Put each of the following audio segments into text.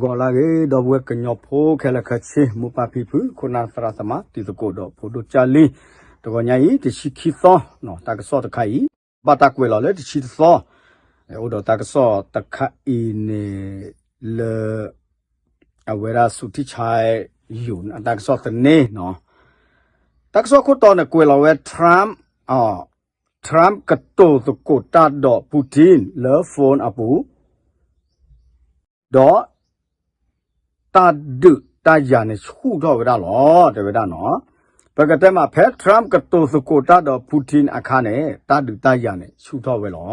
ဂီၤလၢအဂ့ၤ ဒီပုၢ်ဝဲၢ်ကညီဖိခဲလၢာ်ခဲဆ့ မိၢ်ပၢ်ဖံဖု ခိၣ်နၢ်သရၣ်သမါ တံၤသကိးဒီးဖိဒိၣ်ကၢ်လံ, တဂီၤညါအံၤ တဆံခံသီ, တၢ်ကစီၣ်တခါအံၤ, ဘၣ်တၢ်ကွဲးလီၤလၢတဆံတသီ, အိၣ်ဒီးတၢ်ကစီၣ်တခါအံၤန့ၣ် လၢ အဝဲဒၣ် ဆူထံဆါယူၤ အတၢ်ကစီၣ်သန့နီၤ, တၢ်ကစီၣ်ခိၣ်တီန့ၣ် ကွဲးလီၤဝဲ Trump, Trump ကတိၤသကိးတၢ်ဒီး Putin လၢ phone အပူၤ, ဒီး တၢ်ဒုးတၢ်ယၤန့ၣ် ဆူၣ်ထီၣ်ဝဲဒၣ်လီၤ တဲဝဲဒၣ်နီၤ. ပကတဲမး ဖဲ Trump ကတိၤသကိးတၢ်ဒီး Putin အခါန့ၣ် တၢ်ဒုးတၢ်ယၤန့ၣ် ဆူၣ်ထီၣ်ဝဲလီၤ.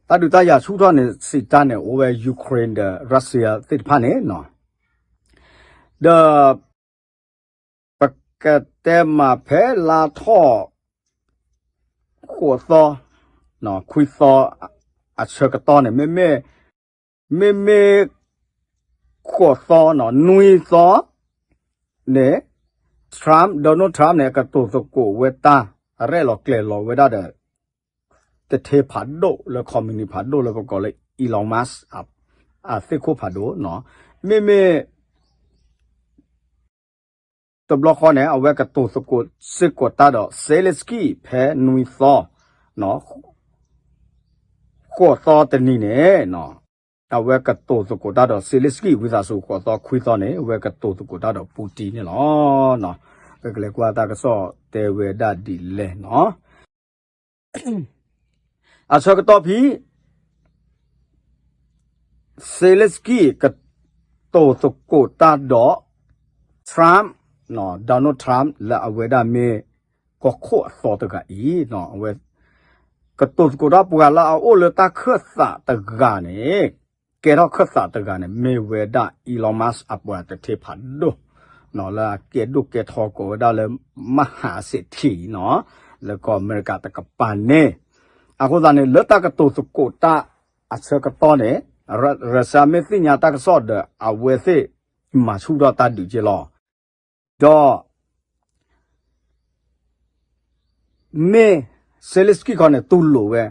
တၢ်ဒုးတၢ်ယၤဆူၣ်ထီၣ်န့ၣ် စံးတၢ်န့ၣ် အိၣ်ဝဲ Ukraine ဒီး Russia သ့ၣ်တဖၣ်န့ၣ်နီၤ, ဒီး ပကတဲမး ဖဲလါထီၣ် ဃိးသီ, ခွံသီ အဆၢကတီၢ်န့ၣ် မ့မ့ၢ်, မ့မ့ၢ် ဃိးသီနီၤ နွံသီန့ၣ် Trump, Donald Trump န့ၣ် အကတိၤသကိးဝဲတၢ် ရဲၣ်လီၤကျဲၤလီၤဝဲဒၣ်ဒီး တထ့ဖးဒိၣ်လၢ company ဖးဒိၣ်လၢပကိးလၢ Elon Musk အသ့ၣ်ခိၣ်ဖးဒိၣ်နီၤ, မ့မ့ၢ် တဘျီဃီန့ၣ် အဝဲကတိၤသကိးစ့ၢ်ကီးတၢ်ဒီး Zelensky ဖဲနွံသီ, ဃိးသီတနံၤန့ၣ်, အဝဲကတိၤသကိးတၢ်ဒီး Zelensky ဝံသးစူၤ ဃိးသီခွံသီန့ၣ် အဝဲကတိၤသကိးတၢ်ဒီး Putin န့ၣ်လီၤ. ပကလဲၤကွၢ်တၢ်ကစီၣ်တဲဝဲဒၣ်ဒ်လဲၣ်နီၤ. အဆၢကတီၢ်ဖဲ Zelensky ကတိၤသကိးတၢ်ဒီး Trump, Donald Trump လၢအဝဲဒၣ်မ့ၢ်ကီၢ်ခိၣ်အသီတဂၤအံၤ, အဝဲကတိၤသကိးတၢ် ပှၤလၢအအိၣ်လၢတၢ်ခၢၣ်သးတဂၤန့ၣ်, ကဲထီၣ်ခၢၣ်သးတဂၤန့ၣ် မ့ၢ်ဝဲဒၣ် Elon Musk အပှၤတထ့ဖးဒိၣ် လၢအကဲဒိၣ်ကဲထီကိးဝဲဒၣ်လၢ မဟးစ့းထံးနီၤ, လၢကီၢ်အမဲရကၤတကပၤန့ၣ်, အဃိသတးန့ၣ် လၢတၢ်ကတိၤသကိးတၢ်အဆၢကတီၢ်န့ၣ် Russia မ့ၢ်သ့ၣ်ညါတၢ်ကစီၣ်ဒီး အဝဲသ့ၣ်မၤဆူၣ်ထီၣ်တၢ်ဒုးက့လီၤ. ဒီး မ့ၢ် Zelensky ခီန့ၣ် တူၢ်လိာ်ဝဲ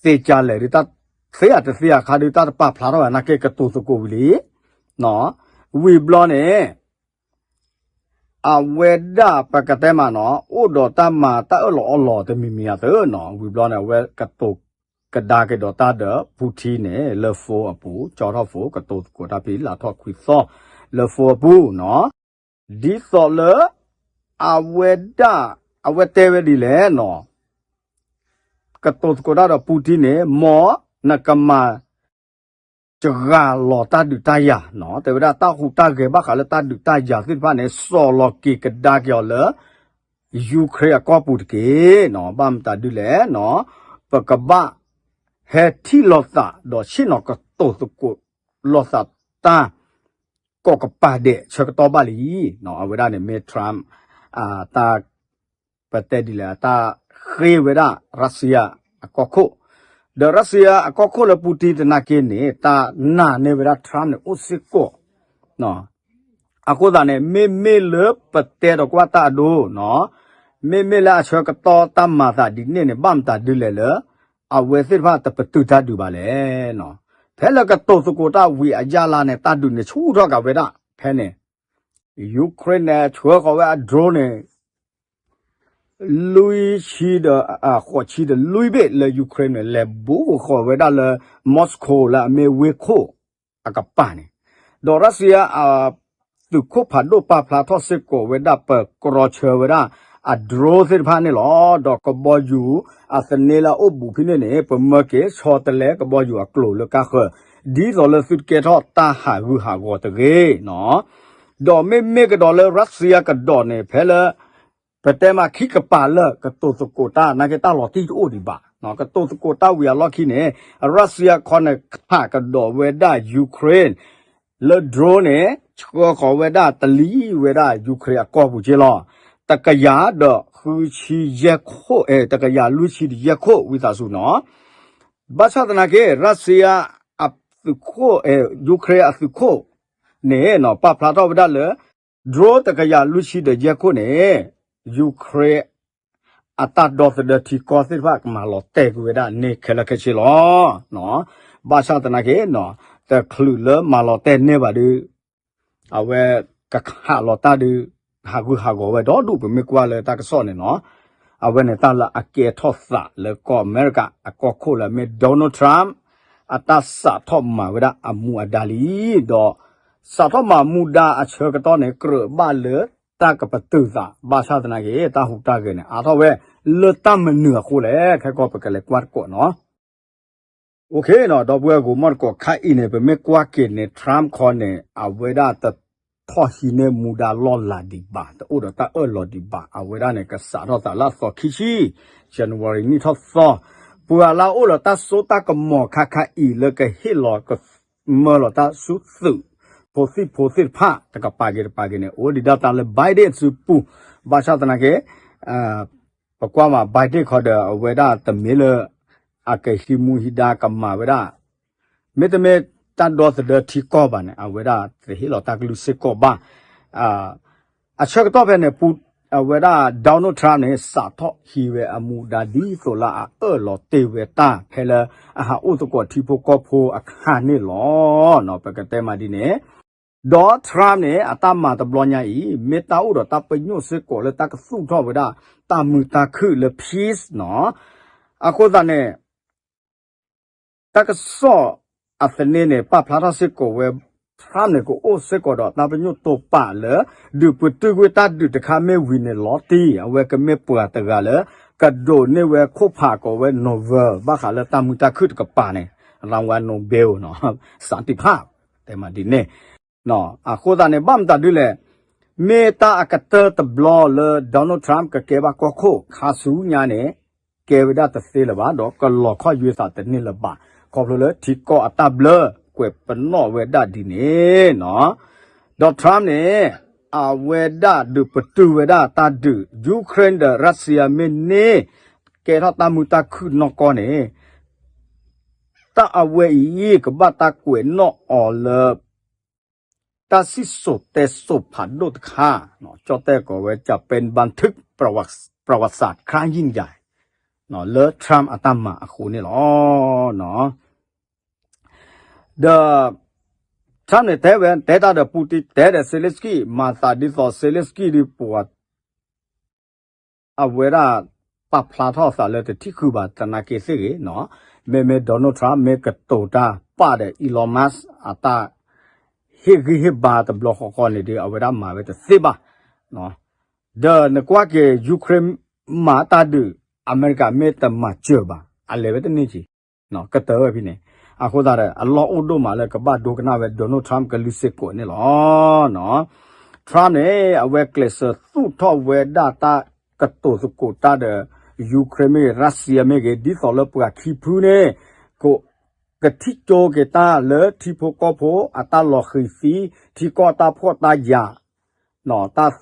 သ့ကါလဲၣ်ဒုး တၢ်သ့ဧါတသ့အခါဒုး တၢ်တပာ်ဖျါထီၣ်ဘၣ်နာ်က့ ကတိၤသကိးဝံၤလံ, ဝံၤဘျီန့ၣ် အဝဲဒၣ်ပကတဲမးနီၤ အိၣ်ဒီးတၢ်မၤတၢ်အၢၣ်လီၤအီလီၤတမံၤမံၤအသိးနီၤ, ဝံၤဘျီန့ၣ် အဝဲကတိၤကဒါက့ၤဒီးတၢ်ဒီး Putin န့ၣ် လၢ phone အပူၤ, ကၠီထီၣ် phone ကတိၤသကိးတၢ်ဖဲလါထီၣ်ခွံသီ လၢ phone အပူၤနီၤ, ဒ်သိးလၢ အဝဲဒၣ် အဝဲတဲဝဲဒ်လဲၣ်နီၤ, ကတိၤသကိးတၢ်ဒီး Putin န့ၣ် မ်နကမၤစှၤလီၤတၢ်ဒုးတၢ်ယၤနီၤ, တဲဝဲဒၣ်တၢ်ဟူးတၢ်ဂဲၤဘၣ်ဃးလၢတၢ်ဒုးတၢ်ယၤသ့ၣ်တဖၣ်န့ၣ် စိာ်လီၤက့ၤကဒါက့ၤအီၤလၢ Ukraine အကီၢ်ပူၤတက့ၢ်နီၤ, ဘၣ်မတၤဒုလဲၣ်နီၤ, ပကဘၣ်ဟဲထံၣ်လိာ်သးဒီးဆ့ၣ်နီၤကတိၤသကိးလိာ်သးတၢ် ကိးကပၤဒဲးဆၢကတီၢ်ဘၣ်လံနီၤ, အဝဲဒၣ်န့ၣ်မ့ၢ် Trump တၢ် ပတဲဒ်လဲၣ် တၢ်ဃ့ဝဲဒၣ် Russia အကီၢ်ခိၣ်, ဒီး Russia အကီၢ်ခိၣ်လၢ Putin သနာ်က့န့ၣ် တၢ်နာ်န့ၢ်ဝဲဒၣ် Trump န့ၣ် အိၣ်စ့ၢ်ကီး အဃိသတးန့ၣ် မ့မ့ၢ်လၢပတဲဒီးကွၢ်တၢ်အဒိနီၤ, မ့မ့ၢ်လၢအဆၢကတီၢ်တၢ်မၤသးဒ်န့ၣ်န့ၣ် ဘၣ်မတၤဒုလဲၣ်လၢ အဝဲသ့ၣ်တဖၣ်တပတုာ်တၢ်ဒုးဘၣ်လဲၣ်နီၤ, ဖဲလၢကတိၤသကိးတၢ်ဝံၤအယၢ်လါန့ၣ် တၢ်ဒုးန့ၣ်ဆူၣ်ထီၣ်က့ၤဝဲဒၣ် ဖဲန့ၣ် Ukraine န့ၣ် ဆှၢဃီၤဝဲအ drone န့ၣ် လွံၢ်ဆံဒီး ဃိးဆံဒီးလွံၢ်ဘ့ၣ်လၢ Ukraine န့ၣ် လဲၤဘူးဃီၤဝဲဒၣ်လၢ Moscow လၢအမ့ၢ်ဝ့ၢ်ခိၣ်အကပၤန့ၣ်, ဒီး Russia အသုးခိၣ်ဖးဒိၣ်ပာ်ဖျါထီၣ်စ့ၢ်ကီးဝဲဒၣ် ပကြၢးဆှၢဝဲဒၣ်အ drone သ့ၣ်တဖၣ်န့ၣ်လီၤ. ဒီးကဘီယူၤအသန့လၢအအိၣ်ဘူးဖဲန့ၣ်န့ၣ် ပမၢက့ၤဆီတလဲကဘီယူၤအကျိၤလၢကါဃၢၤ ဒ်သိးလၢသုတကဲထီၣ်တၢ်ဟးဂူာ်ဟးဂီၤတဂ့ၤနီၤ. ဒီးမ့မ့ၢ်ကဒီးလၢ Russia ကဒီးန့ၣ် ဖဲလၢ ပတဲမးခံကပၤလၢကတိၤသကိးတၢ် နာ်က့တၢ်လီၤတံၢ်တအိၣ်ဒံးဘၣ်, ကတိၤသကိးတၢ်ဝံၤအလီၢ်ခံန့ၣ် Russia ခီန့ၣ်ခးကဒီးဝဲဒၣ် Ukraine လၢ drone န့ၣ် ဆှၢဃီၤဝဲဒၣ်တလံၤဝဲဒၣ် Ukraine အကီၢ်ပူၤက့လီၤ. တကယၤဒီးဃုဆံယဲၢ်ခိၣ်, တကယၤလွံၢ်ဆံဒီးယဲၢ်ခိၣ် ဝံသးစူၤနီၤ. ဘၣ်ဆၣ်သနာ်က့ Russia အသုးခိၣ်, Ukraine အသုးခိၣ်န့ၣ် ပာ်ဖျါထီၣ်ဝဲဒၣ်လၢ drone တကယၤလွံၢ်ဆံဒီးယဲၢ်ခိၣ်န့ၣ် Ukraine အတၢ်ဒီသဒၢထံကီၢ်သ့ၣ်တဖၣ် ကမၤလီၤတဲာ်ကွံာ်ဝဲဒၣ်န့ၣ်ခဲလၢာ်ခဲဆ့လီၤ. ဘၣ်ဆၣ်သနာ်က့နီၤ တချုးလၢမၤလီၤတဲာ်န့ၢ်ဘၣ်ဒီး အဝဲကခးလီၤတၢ်ဒီး ဟးဂူာ်ဟးဂီၤဝဲဒီဒူၣ် ပမ့ၢ်ကွၢ်လၢတၢ်ကစီၣ်န့ၣ်နီၤ. အဝဲန့ၣ်တၢ်လၢအကဲထီၣ်သးလၢကီၢ်အမဲရကၤအကီၢ်ခိၣ်လၢအမ့ၢ် Donald Trump အတၢ်စးထီၣ်မၤဝဲဒၣ်အမူအဒါလံ. ဒီးစးထီၣ်မၤမူဒါအဆၢကတီၢ်န့ၣ် ကြၢးဘၣ်လၢတၢ်ကပတုာ်သး ဘၣ်ဆၣ်သနာ်က့ တၢ်ဟူးတၢ်ဂဲၤန့ၣ် အါထီၣ်ဝဲလၢတၢ်မနုၤအဃိလဲၣ် ခဲကီၢ်ပကလဲၤကွၢ်တကိးနီၤ. အိၣ်ခ့နီၤ ဒီပုၢ်ဝဲၢ်ဂီၤမီၢ်တကိးခါအံၤန့ၣ် ပမ့ၢ်ကွၢ်က့ၤန့ၣ် Trump ခီန့ၣ် အဝဲဒၣ်တထီၣ်ဟံးန့ၢ်မူဒါလီၢ်လၤဒံးဘၣ် တအိၣ်ဒီးတၢ်အၢၣ်လီၤဒံးဘၣ် အဝဲဒၣ်န့ၣ် ကစးထီၣ်သးလၢအသီခံဆံ January နံၣ်ထီၣ်သီ ပှၤလၢအအိၣ်လီၤတၢ်စိတၢ်ကမီၤခါခါအံၤလၢကဟ့ၣ်လီၤကမၢလီၤတၢ်ဆူသုး ဖိသံၣ်ဖိသ့ၣ်တဖၣ် တကပၤက့ၤတကပၤက့ၤန့ၣ် အိၣ်ဒံးဒၣ်တၢ်လၢ Biden အစုပူၤ ဘၣ်ဆၣ်သနာ်က့ ပကွၢ်မး Biden ခီဒီး အဝဲဒၣ်တမ့ၢ်လၢ အကဟံးမူဟံးဒါကမၤဝဲဒၣ် မ့တမ့ၢ်တၢ်ဒီသဒၢထံကီၢ်ဘၣ်န့ၣ် အဝဲဒၣ်တဟ့ၣ်လီၤတၢ်ကလုၢ်စ့ၢ်ကီးဘၣ်. အဆၢကတီၢ်ဖဲန့ၣ် ပူၤ အဝဲဒၣ် Donald Trump န့ၣ် စးထီၣ်ဟံးဝဲအမူဒါဒ်သိးလၢအအၢၣ်လီၤတ့ၢ်ဝဲတၢ် ဖဲလၢအဟးအိၣ်သကိးထံဖိကီၢ်ဖိအခါန့ၣ်လီၤ. ပကတဲမးဒ်န့ၣ် ဒီး Trump န့ၣ် အတၢ်မၤတဘျီညါအံၤ မ့ၢ်တၢ်အိၣ်ဒီးတၢ်ပညိၣ်စ့ၢ်ကီးလၢတၢ်ကသူၣ်ထီၣ်ဝဲဒၣ် တၢ်မုာ်တၢ်ခုၣ်လၢ peace နီၤ. အဃိသတးန့ၣ် တၢ်ကစီၣ်အသန့န့ၣ် ပာ်ဖျါထီၣ်စ့ၢ်ကီးဝဲ Trump န့ၣ် ကအိၣ်စ့ၢ်ကီးဒီးတၢ်ပညိၣ်တိာ်ပာ်လၢ ဒုးပတုာ်ကွံာ်တၢ်ဒုးတခါမ့ၢ်ဝံၤန့ၣ်လီၤတံၢ် အဝဲကမ့ၢ်ပှၤတဂၤလၢ ကဒိးန့ၢ်ဝဲခိၣ်ဖးကိးဝဲ Nobel ဘၣ်ဃးလၢတၢ်မုာ်တၢ်ခုၣ်တကပၤန့ၣ် ရန်ဝါ Nobel နီၤ စးတံဖၣ် တဲမးဒ်န့ၣ် အဃိသတးန့ၣ် ဘၣ်မတၤဒ်လဲၣ်, မ့ၢ်တၢ်အကတၢၢ်တဘျီလၢ Donald Trump ကကဲဘၣ်ကီၢ်ခိၣ်ခါဆူညါန့ၣ် ကဲဝဲဒၣ်တသ့လၢၤဘၣ် ဒီးကလီၤခီၣ်ယွဲသးတန့ၢ်လၢၤဘၣ် ခီဖျိလၢထံကီၢ်အတၢ်ဘျၢ ကွဲးပနီၣ်ဝဲဒၣ်ဒ်န့ၣ်နီၤ. ဒီး Trump န့ၣ် အဝဲဒၣ်ဒုးပတုာ်ဝဲဒၣ်တၢ်ဒုး Ukraine ဒီး Russia မ့ၢ်န့ၢ် ကဲထီၣ်တၢ်မုာ်တၢ်ခုၣ်နီၢ်ကီၢ်န့ၣ် တၢ်အဝဲအံၤ ကဘၣ်တၢ်ကွဲးနီၣ်အီၤလၢ တၢ်စံၣ်စိၤတဲစိၤဖးဒိၣ်တခါ, ကၠီၣ်တဲၣ်ကိးဝဲ จะเป็นบันทึกประวัติศาสตร์ครั้งยิ่งใหญ่ လၢ Trump အတၢ်မၤအဃိန့ၣ်လီၤ. ဒီး Trump န့ၣ်တဲဝဲ တဲတၢ်ဒီး Putin တဲဒီး Zelensky မၤသးဒ်သိး Zelensky ဒ်ပှၤ အဝဲဒၣ် ပာ်ဖျါထီၣ်သးလၢတထံၣ်ဃုာ်ဘၣ်သနာ်က့သ့ၣ်ဂ့ၤ, မ့မ့ၢ် Donald Trump မ့ၢ်ကတိၤတၢ်ပာ်ဒီး Elon Musk အတၢ် ဟ့ၣ်ဂံၢ်ဟ့ၣ်ဘါတဘျီဃီဃီန့ၣ်ဒီး အဝဲဒၣ်မၤဝဲတသ့ဘၣ်. ဒီးနကွၢ်က့ၤ Ukraine မၤတၢ်ဒုး အမဲရကၤမ့ၢ်တမၤစၢၤဘၣ် အလဲၤဝဲတန့ၢ်က့ၤ ကတၢၢ်ဝဲဖဲန့ၣ်, အဃိသတးဒီး အလီၢ်အိၣ်ဒိၣ်မးလၢကဘၣ်ဒိကနၣ်ဝဲ Donald Trump ကလုၢ်စ့ၢ်ကီးန့ၣ်လီၤ. Trump န့ၣ် အဝဲကျဲးစၢးသူၣ်ထီၣ်ဝဲဒၣ်တၢ်ကတိၤသကိးတၢ်ဒီး Ukraine မ့ၢ်ဂ့ၤ Russia မ့ၢ်ဂ့ၤ ဒ်သိးလၢပှၤခံဖုန့ၣ် ကထံၣ်ကၠိက့ၤတၢ်လၢထံဖိကီၢ်ဖိအတၢ်လီၤဃံၤသံ, ထံကီၢ်တၢ်ဖှီၣ်တၢ်ယာ် တၢ်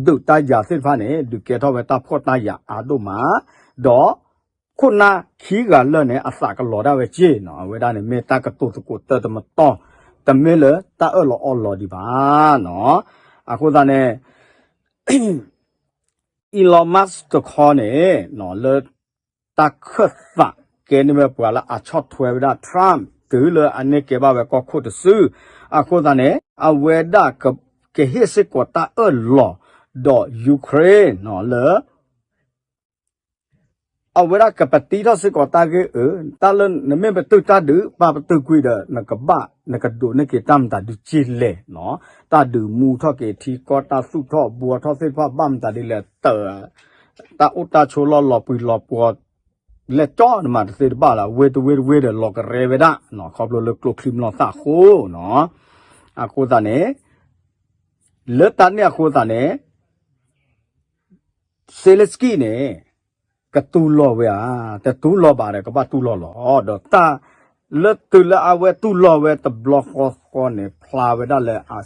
ဒုးတၢ်ယၤသ့ၣ်တဖၣ်န့ၣ် ဒုးကဲထီၣ်ဝဲတၢ်ဖှီၣ်တၢ်ယာ်အါဒိၣ်မး, ဒီး ခိၣ်နၢ်ခံဂၤလၢာ်န့ၣ် အသးကလီၤဒၣ်ဝဲက့ၢ်နီၤ, အဝဲဒၣ်န့ၣ်မ့ၢ်တၢ်ကတိၤသကိးတၢ်တမတီၢ်, တမ့ၢ်လၢတၢ်အၢၣ်လီၤအီလီၤဒံးဘၣ်နီၤ. အဃိသတးန့ၣ် Elon Musk တခီန့ၣ် လၢတၢ်ခၢၣ်သးကဲန့ၢ်ဝဲပှၤလၢအဆီၣ်ထွဲဝဲဒၣ် Trump တုၤလၢအန့ၢ်ကဲဘၣ်ဝဲကီၢ်ခိၣ်တစု, အဃိသတးန့ၣ် အဝဲဒၣ် ကဟ့ၣ်စ့ၢ်ကီးတၢ်အၢၣ်လီၤ ဒီး Ukraine လၢ အဝဲဒၣ်ကပတံထီၣ်စ့ၢ်ကီးတၢ်ဂ့ၢ်အၢ, တၢ်လၢနမ့ၢ်ပတုာ်တၢ်ဒုး ပာ်ပတုာ်ကွံာ်ဒီး နကဘၣ် နကဒိးန့ၢ်က့ၤတၢ်မတၤဒုးက့လဲၣ်နီၤ, တၢ်ဒုးမူထီၣ်က့ၤထံကီၢ် တၢ်သူၣ်ထီၣ်ဘှီထီၣ်သ့ၣ်တဖၣ် ဘၣ်မတၤဒ်လဲၣ် တၢ်အိၣ်တၢ်ဆိးလီၢ်လီၤပှံၤလီၤပှီၤ လဲၤကၠီနမၤတသ့တဘၣ်လၢ ဝ့ၢ်တဝ့ၢ်တဝ့ၢ်ဒီး လီၤကရဲဝဲဒၣ်နီၤ, ခီဖျိလၢကျိချံမျိာ်သၣ်အဃိနီၤ, အဃိသတးန့ၣ် လၢတၢ်န့ၣ်အဃိသတးန့ၣ် Zelensky န့ၣ် ကတူၢ်လိာ်ဝဲဧါ, တတူၢ်လိာ်ဘၣ်ဒီး ကဘၣ်တူၢ်လိာ်လီၤ. ဒီးတၢ်လၢတုၤလၢအဝဲတူၢ်လိာ်ဝဲ တဘျီဃီဃီန့ၣ် ဖျါဝဲဒၣ်လၢအ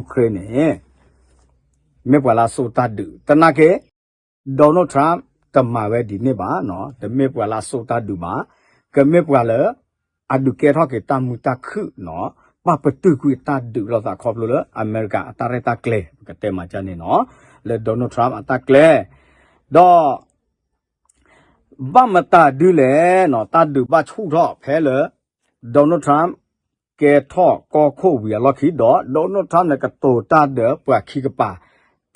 Ukraine န့ၣ် မ့ၢ်ပှၤလၢအစိာ်တၢ်ဒုး သနာ်က့ Donald Trump တမၤဝဲဒ်န့ၣ်ဘၣ်နီၤ, တမ့ၢ်ပှၤလၢအစိာ်တၢ်ဒုးဘၣ်, ကမ့ၢ်ပှၤလၢ အဒုးကဲထီၣ်က့ၤတၢ်မုာ်တၢ်ခုၣ်နီၤ, ပာ်ပတုာ်ကွံာ်တၢ်ဒုးလိာ်သးခီဖျိလၢအမဲရကၤအတၢ်ရဲၣ်တၢ်ကျဲၤ ပကတဲမးကန့ၣ်နီၤ, လၢ Donald Trump အတၢ်ကျဲၤ, ဒီး ဘၣ်မတၤဒုးလဲၣ်နီၤ, တၢ်ဒုးဘၣ်ဆူၣ်ထီၣ်ဖဲလၢ Donald Trump ကဲထီၣ်ကီၢ်ခိၣ်ဝံၤအလီၢ်ခံဒီး Donald Trump န့ၣ် ကတိၤတၢ်ဒီးပှၤခံကပၤ,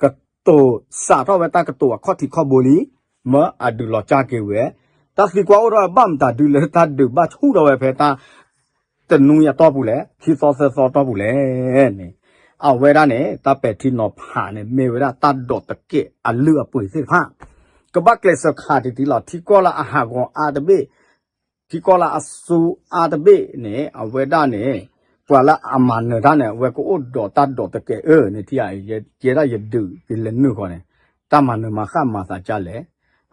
ကတိၤစးထီၣ်ဝဲတၢ်ကတိၤအခီၣ်ထံးခီၣ်ဘိလံ, မၢအဒုးလီၤကၢ်က့ၤဝဲ, တၢ်သံကွၢ်အိၣ်ထီၣ်ဝဲဘၣ်မတၤဒုလၢတၢ်ဒုးဘၣ်ဆူၣ်ထီၣ်ဝဲဖဲတၢ် တနွံအတီၢ်ပူၤလဲၣ်, ခံသီသၢသီတီၢ်ပူၤလဲၣ်န့ၣ်, အဝဲဒၣ်န့ၣ် တၢ်ပဲာ်ထံနီၤဖးန့ၣ် မ့ၢ်ဝဲဒၣ်တၢ်ဒိးတကဲးအလုၢ်အပှ့ၤသ့ၣ်တဖၣ်, ကဘၣ်ကျဲးစၢးခးတံၢ်တံၢ်လီၤ. ထံကီၢ်လၢအဟးဂီၤအါတဘ့ၣ်, ထံကီၢ်လၢအစူၤအါတဘ့ၣ်န့ၣ် အဝဲဒၣ်န့ၣ် ပှၤလၢအမၤနၢၤတၢ်န့ၣ် အဝဲကအိၣ်ဒီးတၢ်ဒိးတကဲးအၢန့ၣ် ထံၣ်ဧါ, ယဲဒၣ်ယဒုးယလဲၤနုာ်ဃီန့ၣ်, တၢ်မၤနၢၤမၤဃၣ်မၤသးကၢ်လဲၣ်,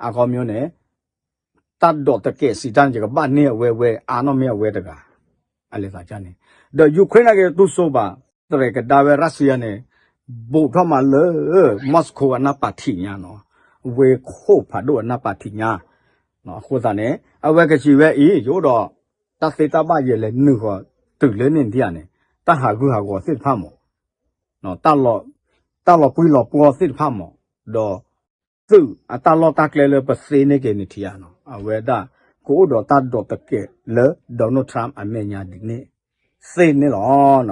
အခီပညီန့ၣ် တၢ်ဒိးတကဲးစံးတၢ်န့ၣ် ယကဘၣ်န့ၢ်အဝဲဝဲအါနီၢ်မ့ၢ်အဝဲတဂၤ, အလဲၤသးကၢ်န့ၣ်, ဒီး Ukraine နာ်က့ၤတူၢ်စိဘၣ်, တရဲၣ်ကဒါဝဲ Russia န့ၣ်, ဘူးထီၣ်မးလၢ Moscow အနၢ်ပၢၢ်ထံးညါနီၤ, ဝ့ၢ်ခိၣ်ဖးဒိၣ်အနၢ်ပၢၢ်ထံးညါ, အဃိသတးန့ၣ် အဝဲကစံးဝဲအံၤ ယအိၣ်ဒီး တၢ်သ့တၢ်ဘၣ်ယလဲၤနုာ်ဃီၤတုၤလၢန့ၣ်ထံၣ်ဧါန့ၣ်, တၢ်ဟးဂူာ်ဟးဂီၤသ့ၣ်တဖၣ်မး တၢ်လီၤကွံလီၤပှီၢ်သ့ၣ်တဖၣ်မး, ဒီး သုးအတၢ်လီၢ်တၢ်ကျဲလၢပသ့န့ၢ်က့ၤန့ၣ်ထံၣ်ဧါနီၤ, အဝဲဒၣ် ကအိၣ်ဒီးတၢ်ဒိးတကဲးလၢ Donald Trump အမဲာ်ညါဒ်န့ၣ်သ့န့ၣ်လီၤ.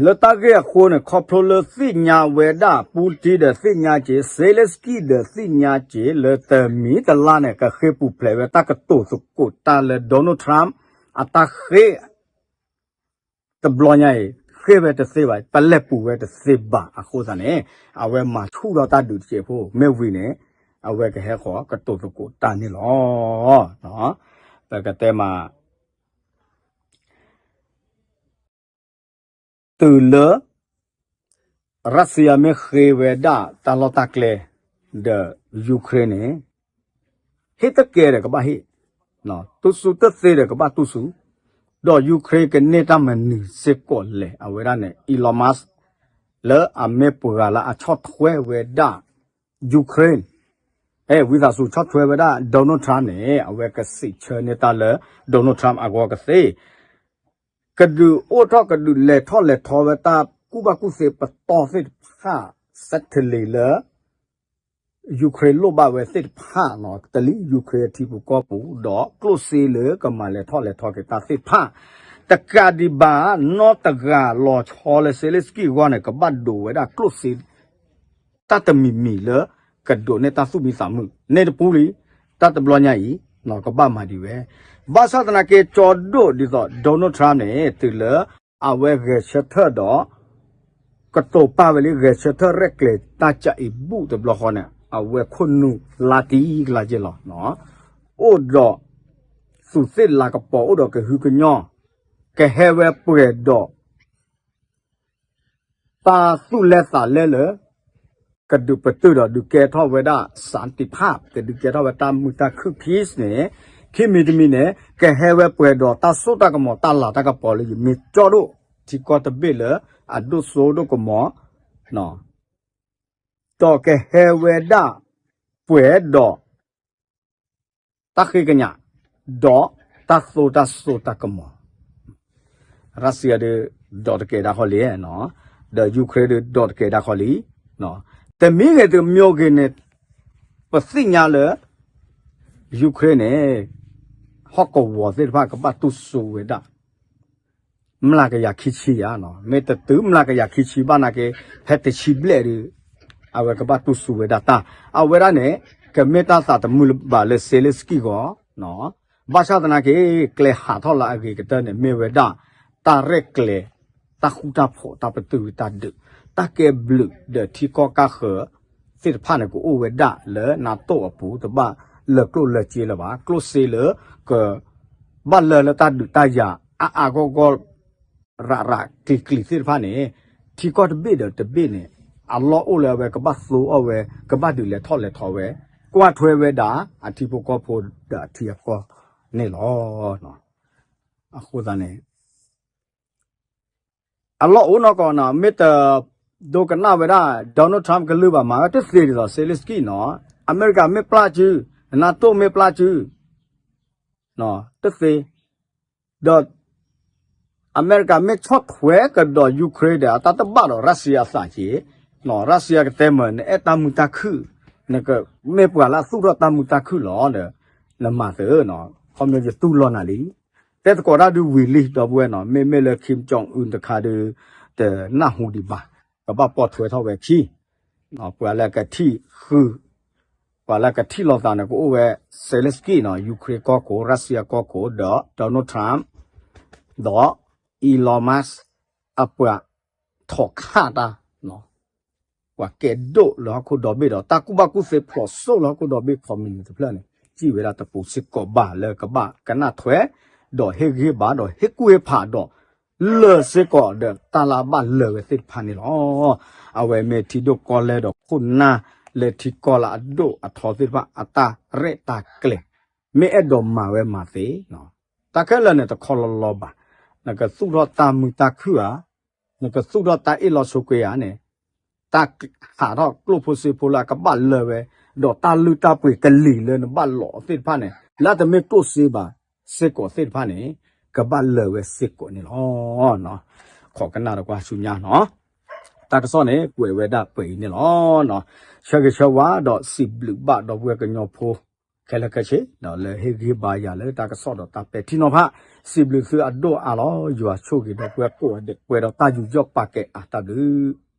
လၢတၢ်ဂ့ၢ်အဃိန့ၣ် ခီဖျိလၢသ့ၣ်ညါဝဲဒၣ် Putin ဒီးသ့ၣ်ညါက့ၤ Zelensky ဒီးသ့ၣ်ညါက့ၤ လၢတမံၤတလါန့ၣ် ကဃ့ပူၤဖျဲးဝဲတၢ်ကတိၤသကိးတၢ်လၢ Donald Trump အတၢ်ဃ့ၢ် တဘျီညါအံၤ ဃ့ၢ်ဝဲတသ့ဘၣ်, ပလဲၤပူၤဝဲတသ့ဘၣ်အဃိသတးန့ၣ် အဝဲမၤဆူၣ်ထီၣ်တၢ်ဒုးတစဲးဖိ မ့ၢ်ဝံၤန့ၣ် အဝဲကဟဲဃီၤကတိၤသကိးတၢ်န့ၣ်လီၤ. ပကတဲမး တုၤလၢ Russia မ့ၢ်ဃ့ဝဲဒၣ်တၢ်လီၢ်တၢ်ကျဲ ဒီး Ukraine န့ၣ် ဟ့ၣ်တကဲဒီးကဘၣ်ဟ့ၣ်, တူၢ်ဆူၣ်တသ့ဒီးကဘၣ်တူၢ်ဆူၣ်, ဒီး Ukraine ကန့ၢ်တၢ်မနုၤစ့ၢ်ကီးလဲၣ်. အဝဲဒၣ်န့ၣ် Elon Musk လၢအမ့ၢ်ပှၤလၢအဆီၣ်ထွဲဝဲဒၣ် Ukraine ဝံသးစူၤဆီၣ်ထွဲဝဲဒၣ် Donald Trump န့ၣ် အဝဲကစံးဆၢန့ၢ်တၢ်လၢ Donald Trump အဂီၢ်ကသ့ ကဒုးအိၣ်ထီၣ်ကဒုးလဲၤထီၣ်လဲၤထီဝဲတၢ်ကူၣ်ဘၣ်ကူၣ်သ့ပတီၢ်သ့ၣ်တဖၣ် satellite လၢ Ukraine လိၣ်ဘၣ်ဝဲသ့ၣ်တဖၣ်နီၤ တလံ Ukraine အထံပူၤကီၢ်ပူၤ ဒီးကျိၣ်စ့လၢကမၤလဲၤထီၣ်လဲၤထီက့ၤတၢ်သ့ၣ်တဖၣ် တကးဒံးဘၣ် နီၢ်တဂၤလီၤဆီလၢ Zelensky အဂီၢ်န့ၣ် ကဘၣ်ဒိးဝဲဒၣ်ကျိၣ်စ့ တၢ်တမံၤမံၤလၢ ကဒိးန့ၢ်တၢ်သူၣ်မံသးမုာ် န့ၣ်တပူၤလံ တၢ်တဘျီညါအံၤ ကဘၣ်မၤဒံးဝဲ ဘၣ်ဆၣ်သနာ်က့ ကၠီဒိၣ်ဒ်သိး Donald Trump န့ၣ် တုၤလၢ အဝဲဂဲၤဆၢထၢၣ်ဒီး ကတိၤပာ်ဝဲလံ ဂဲၤဆၢထၢၣ်ရဲၣ်ကျဲၤတၢ်ကအံၤဘူၣ်တဘျီဃီန့ၣ် အဝဲခိၣ်နူာ်လါတံၢ်ကလါက့လီၤ. အိၣ်ဒီး သူးသ့ၣ်လၤကပီၤ အိၣ်ဒီးကဟုကညီၢ် ကဟဲဝဲပှဲၤဒီး တၢ်သူၣ်လဲသးလဲလၢ ကဒုးပတုာ်ဒီးဒုးကဲထီၣ်ဝဲဒၣ် စၣ်တံၣ်ဖၣ် ကဒုးကဲထီၣ်ဝဲတၢ်မုာ်တၢ်ခုၣ် peace န့ၣ် ခံမံၤတမံၤန့ၣ် ကဟဲဝဲပှဲၤဒီးတၢ်စိတၢ်ကမီၤ တၢ်လၤတၢ်ကပီၤလၢယမ့ၢ်ကၠီဒိၣ် ထံကီၢ်တဘ့ၣ်လၢ အဒိၣ်စိဒိၣ်ကမီၤ ဒီးကဟဲဝဲဒၣ် ပှဲၤဒီး တၢ်ဃ့ကညး ဒီးတၢ်သိတၢ်စိတၢ်ကမီၤ Russia ဒုး ဒိးတကဲးဒၣ်ဃီလံ, ဒီး Ukraine ဒုး ဒိးတကဲးဒၣ်ဃီလံ. တမံၤဂ့ၤတမံၤဂ့ၤန့ၣ် ပသ့ၣ်ညါလၢ Ukraine န့ၣ် ဟီၣ်ကဝီၤသ့ၣ်တဖၣ်ကဘၣ်တူၢ်စိဝဲဒၣ် မျးကယၤခံဆံဧါ, မ့ၢ်တတုၤမျးကယၤခံဆံဘၣ်နာ်က့ ဖဲတဆံဘျဲၣ်ဒုး အဝဲကဘၣ်တူၢ်စိဝဲဒၣ်တၢ်, အဝဲဒၣ်န့ၣ် ကမ့ၢ်တၢ်သးသမူလၢၤဘၣ်လၢ Zelensky ဂီၢ် ဘၣ်ဆၣ်သနာ်က့ ကျဲဟးထီၣ်လၢအဂ့ၤကတၢၢ်န့ၣ် မ့ၢ်ဝဲဒၣ် တၢ်ရဲၣ်ကျဲၤ တၢ်ဃူတၢ်ဖိး တၢ်ပတုာ်တၢ်ဒုး တၢ်ကဲဘျုးဒီးထံကီၢ်ကါဃၢၤသ့ၣ်တဖၣ်န့ၣ် ကအိၣ်ဝဲဒၣ်လၢ NATO အပူၤ တဘၣ်လၢကျိၣ်လၢစ့လၢၤဘၣ်. ကျိၣ်စ့လၢက ဘၣ်လၢလၢတၢ်ဒုးတၢ်ယၤ အါအါဂီၢ်ဂီၢ် ရးရးကျံၤကျံၤသ့ၣ်တဖၣ်န့ၣ် ထံကီၢ်တဘ့ၣ်ဒီးတဘ့ၣ်န့ၣ် အလီၢ်အိၣ်လၢအဝဲကဘၣ်သိအီၣ်ဝဲ ကဘၣ်ဒုးလဲၤထီၣ်လဲၤထီဝဲ ကွၢ်ထွဲဝဲဒၣ် အထံဖိကီၢ်ဖိဒီးအထံအကီၢ်န့ၣ်လီၤ. အဃိသတးန့ၣ် အလီၢ်အိၣ်နီၢ်ကီၢ်နီၤ မ့ၢ်တဒိကနၣ်ဝဲဒၣ် Donald Trump ကလုၢ်ဘၣ်မး တသ့ဒ်သိး Zelensky နီၤ, အမဲရကၤမ့ၢ်ပျၢ်စု, NATO မ့ၢ်ပျၢ်စု, တသ့, ဒီး အမဲရကၤမ့ၢ်ဆီၣ်ထွဲကဒီး Ukraine ဒီး အတၢ်တဘၣ်ဒီး Russia အသးက့, Russia ကတဲမၢ နအဲၣ်တၢ်မုာ်တၢ်ခုၣ်, နကမ့ၢ်ပှၤလၢအသူၣ်ထီၣ်တၢ်မုာ်တၢ်ခုၣ်လီၤဒီး နမၤသ့, ခီဖျိယတူၢ်လိာ်နၤလံ တဲသကိးတၢ်ဒုးဝံၤလံ ဒီပုၢ်ဝဲၢ်နီၤ, မ့မ့ၢ်လၢ Kim Jong Un တခါဒုး တနၢ်ဟူဒံးဘၣ်, ကဘၣ်ပိာ်ထွဲထီၣ်ဝဲခံ, ပှၤလၢကထံၣ်ဃုာ်, ပှၤလၢကထံၣ်လိာ်သးန့ၣ် ကအိၣ်ဝဲ Zelensky နီၤ, Ukraine ကီၢ်ခိၣ်, Russia ကီၢ်ခိၣ်, ဒီး Donald Trump ဒီး Elon Musk အပှၤထီၣ်ခးတၢ် ပှၤကဲဒိၣ်လၢဟီၣ်ခိၣ်ဒီဘ့ၣ်ဒီး တၢ်ကူၣ်ဘၣ်ကူၣ်သ့ဖျိးစိလၢဟီၣ်ခိၣ်ဒီဘ့ၣ် ခီမံၤန့ၣ်တဖျၢၣ်န့ၣ် စံးဝဲဒၣ်တပူၤစ့ၢ်ကီးဘၣ်လၢကဘၣ်ကနၣ်ထွဲ ဒီးဟ့ၣ်ဂံၢ်ဟ့ၣ်ဘါ ဒီးဟ့ၣ်ကူၣ်ဟ့ၣ်ဖးဒီး လၢာ်စ့ၢ်ကီးဒီးတၢ်လၢအဘၣ်လၢာ်ဝဲသ့ၣ်တဖၣ်န့ၣ်လီၤ. အဝဲမ့ၢ်ထံဒိၣ်ကီၢ်လဲၢ်ဒီးခိၣ်နၢ်လၢထံကီၢ်လၢအဒိၣ်အထီသ့ၣ်တဖၣ် အတၢ်ရဲၣ်တၢ်ကျဲၤ မ့ၢ်အဲၣ်ဒိးမၤဝဲမၤသ့, တၢ်ခဲလၢာ်န့ၣ်တခီလီၤလီၤဘၣ်, နကသူၣ်ထီၣ်တၢ်မုာ်တၢ်ခုၣ်ဧါ, နကသူၣ်ထီၣ်တၢ်အ့ၣ်လိာ်ဆိးက့ဧါန့ၣ်, တၢ်ဟးထီၣ်ကျိၣ်ဖိစ့ဖိလၢအကဘၣ်လၢာ်ဝဲ, ဒီးတၢ်လုၢ်တၢ်ပှ့ၤကလံၤလၢနဘၣ်လိးသ့ၣ်တဖၣ်န့ၣ် လၢတမ့ၢ်ကျိၣ်စ့ဘၣ် စ့ၢ်ကီးသ့ၣ်တဖၣ်န့ၣ် ကဘၣ်လၢာ်ဝဲစ့ၢ်ကီးန့ၣ်လီၤ. ခိးကနၣ်ဒီးကွၢ်ဆူညါနီၤ, တၢ်ကစီၣ်န့ၣ် ကွဲးဝဲဒၣ်ပှဲၤအံၤန့ၣ်လီၤ. ဆၢဂ့ၤဆၢဝါဒီးစံးဘျုးဘၣ်ဒီပုၢ်ဝဲၢ်ကညီဖိ ခဲလၢာ်ခဲဆ့ ဒီးလၢဟ့ၣ်ဂံၢ်ဟ့ၣ်ဘါယၤလၢတၢ်ကစီၣ်ဒီးတၢ်ပဲာ်ထံနီၤဖး, စံးဘျုးသုအဒိၣ်အါလီၤ. ယွၤဆိၣ်ဂ့ၤဒီပုၢ်ဝဲၢ်ကိးဂၤဒဲး ပှဲၤဒီးတၢ်ယူးယီၣ်ပာ်ကဲအါတၢ်ဘျုး